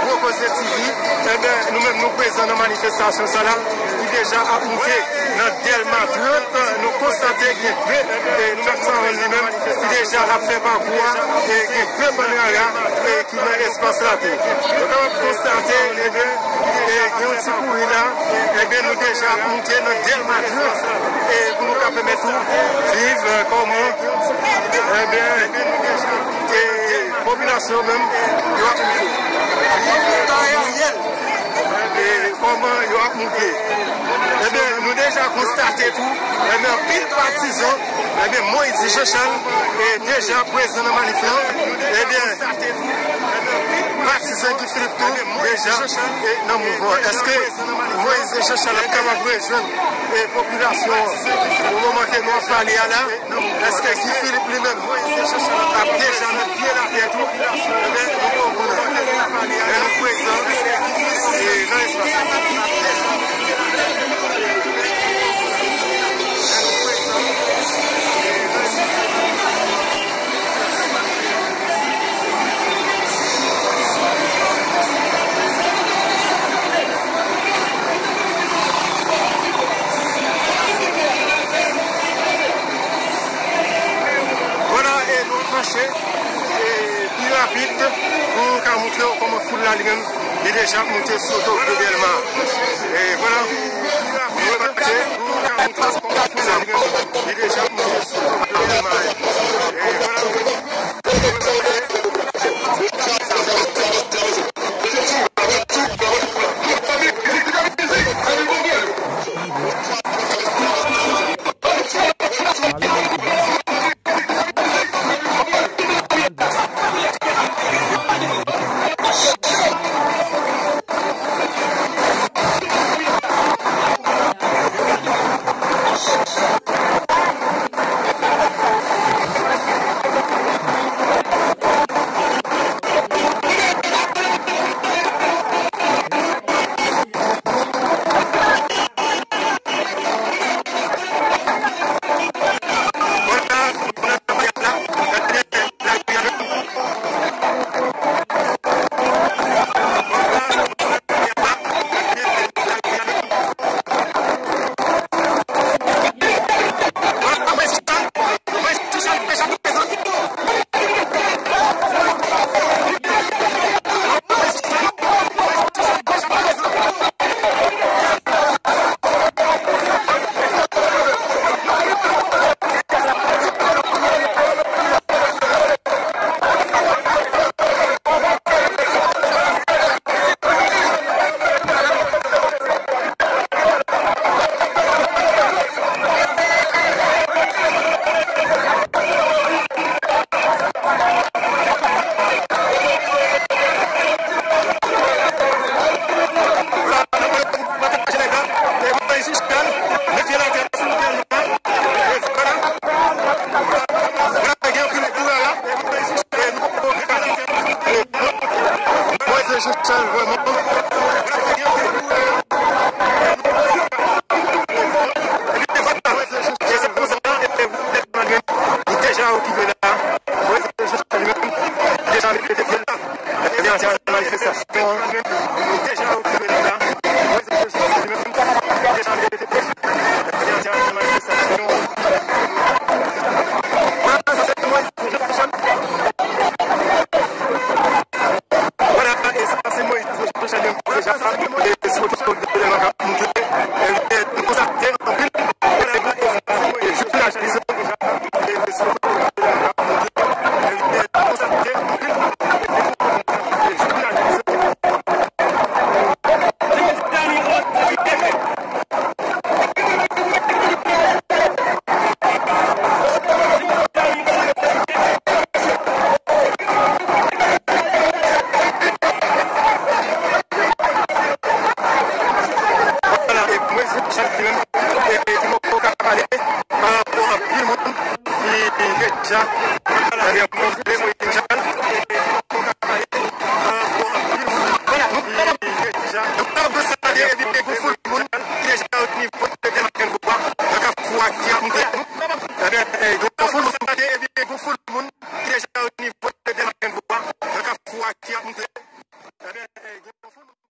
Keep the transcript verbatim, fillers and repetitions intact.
Gwo Koze T V, enben, nou menm nou prezan nan manifestasyon sa la, ki deja ap moute nan Dèlma trant. Nou konstate gen de, e, Chuck Saron li menm, ki deja ap fè pakou a, e gen de bann rara, e, ki nan espas la tou. Nou kapab konstate, enben, e, gen yon ti kouri la, enben, nou deja ap moute nan Dèlma trant, e, pou nou ka pèmèt ou viv, e, kòman, enben, e, popilasyon menm, yo ap moute. Viv, e, kòman, e, kòman yo ap moute. Enben, nou deja konstate tou, enben, anpil patizan, enben, Moïse Jean Charles, e, deja prezan nan manif lan. Enben, patizan Guy Philippe tou, deja, e, nan mouvman. Èske Moïse Jean Charles ap kapab rejwenn, e, popilasyon an o moman ke nou ap pale a la? Èske Guy Philippe li menm ap deja met pye l atè tou? Enben, nou poko konnen. Men nou prezan, e, nan espas la. Vwala, e nou ap mache, e, pi rapid pou nou ka montre w kòman foul la li menm, li deja ap monte sou otowòt de Dèlma. E vwala, pi rapid pou nou ka montre w kòman foul la li menm, li deja ap monte sou otowòt de Dèlma. E vwala. Li deja okipe la. Moïse Jean Charles li menm, li deja mete pye l la. Li deja nan manifestasyon. Li deja okipe la. Moïse Jean Charles li menm, li deja mete pye l la. Li deja nan manifestasyon. Vwala, sa se Moïse Jean Charles. Vwala, e sa se Moïse Jean Charles menm ki deja, e, sou otowòt de Dèlma k ap moute. E, e, nou konstate anpil. Vwala, e sa se Moïse Jean Charles. Vwala, e mwen se Jean Charles li menm, e, e, ki mwen poko ka pale pa rapò a anpil moun ki, ki deja, e, rankontre Moïse Jean Charles.